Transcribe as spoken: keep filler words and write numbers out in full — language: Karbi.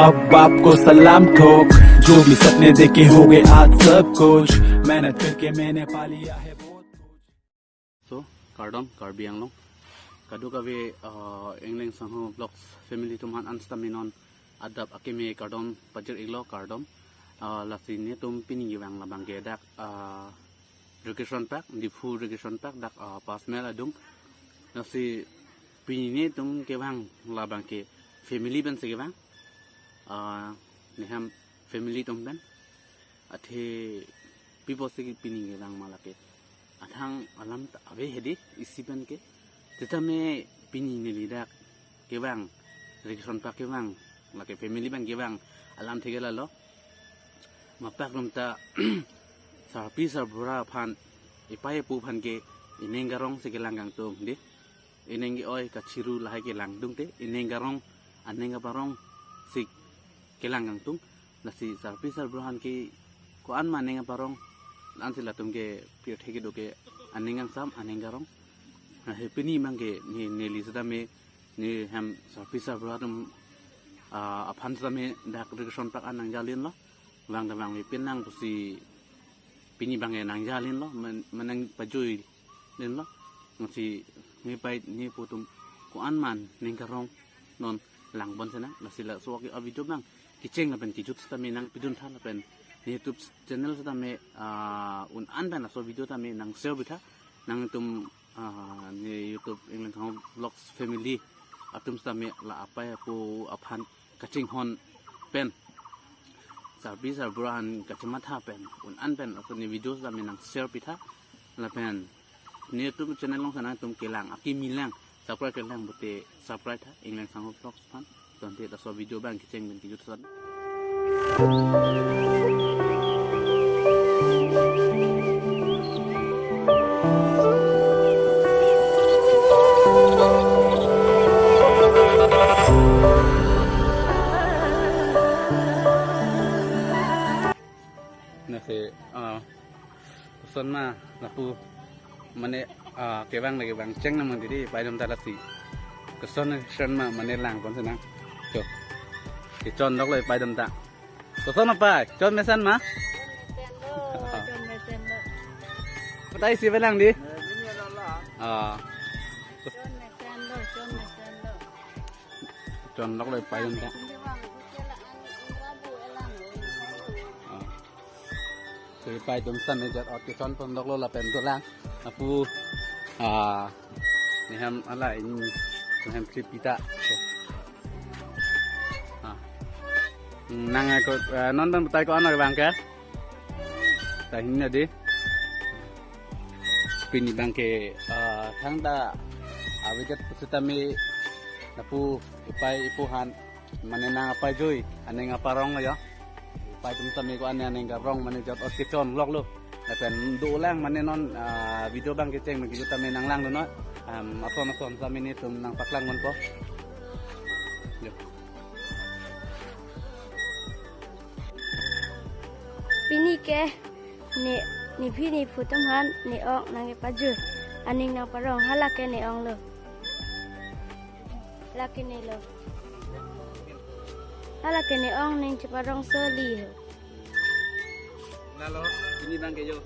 अब बाप को सलाम ठोक, जो भी सपने देखे होंगे आज सब कुछ, मेहनत करके मैंने पा लिया है बहुत कुछ। So, kardom, Karbi Anglong. Kadokave, uh, Engleng Sangho Vlogs family atum aphan an sitame non adap akeme kardom pajir-iklo, kardom. Uh, lasi netum pini kevang labang ke dak, uh, Recreation Park, Diphu Recreation Park, dak, uh, Pas Mel adung. Lasi pini netum kevang labang ke family pensi kevang. Ah, nehem family atum pen. Athe pi apotsi pini kevang ma lake. Athang alam ta ave hedi isi pen ke. Sitame pini neli dak kevang, Recreation Park kevang, lake family pen kevang alamthe ke lalo. Mapak rum ta sarpi sarbura aphan, ipei ipo aphan ke ining karong si kelang kangtung di. Ining ke-oi kachiru lahai kelangdun te, ining karong, aning kaparong si kelang kangtung. Lasi sarpi sarbura aphan ke ko-an ma aning kaparong, ansi latum ke pirthe kedo ke aning kangsam, aning karong. Lasi pini abang ke ne, neli sitame, nehem sarpi sarbura atum, ah, aphan sitame dak Recreation Park an nangjalinlo. Vang ta vangve pinlang pusi pini abang ke nangjalinlo, men-, menang pajuilinlo. Lasi nepei nepo atum ko-an ma aning karong non lang pon sinang. Lasi laso ke a-video abang kecheng lapen kejut sitame nangpidun tha lapen ne YouTube channel sitame, ah, un-an pen laso video tame nang share pitha. Nangtum, ah, ne YouTube Engleng Sangho Vlogs family atum sitame la apei apo aphan kachinghon pen, sarpi sarbura aphan kachematha pen, un-an pen laso ne video sitame nang share pitha. Lapen ne YouTube channel along si nangtum kelang akimi lang, subscribe kelang pute subscribe tha, Engleng Sangho Vlogs aphan. Tangte laso video abang kecheng pen kejut sitame. Lasi, ah, koson ma lapu mane, ah, kevang lake vangcheng na mandi di, ipei atum ta lasi. Koson, koson ma mane lang pon sinang. Cho. Kechon doklo ipei atum ta. Koson apei, chon mesen ma? Chon mesen lo, chon mesen lo. Patai si pelang di? Ah. Chon mesen lo, chon mesen lo. Chon doklo ipei atum ta. Ah. So, ipei atum sitame jat ot kechon pon doklo lapen dolang. Apu, ah, nehem ala in, nehem trip kita. Ah. Nang ko, ah, non pen patai ko-an abang ke? Tahini di. Pini abang ke, ah, thangta avedet pusitame lapu ipei ipo aphan mane nang apei jui, aning kaparong lo ya. Ipei atum sitame ko-an aning karong mane jat ot kechon loklo. Lapen dolang mane non, ah, video abang kecheng pen kejut tame nanglangdun noi. Am, ason ason sitame netum nangpaklang ponpo. Yo. Pini ke ne, nepei nephu atum aphan ne-ong nangkepajui, aning nangparong, hala ke ne-onglo. Lake nelo. Hala ke ne-ong, ning cheparongso li ho. Lalo, pini abang ke yo.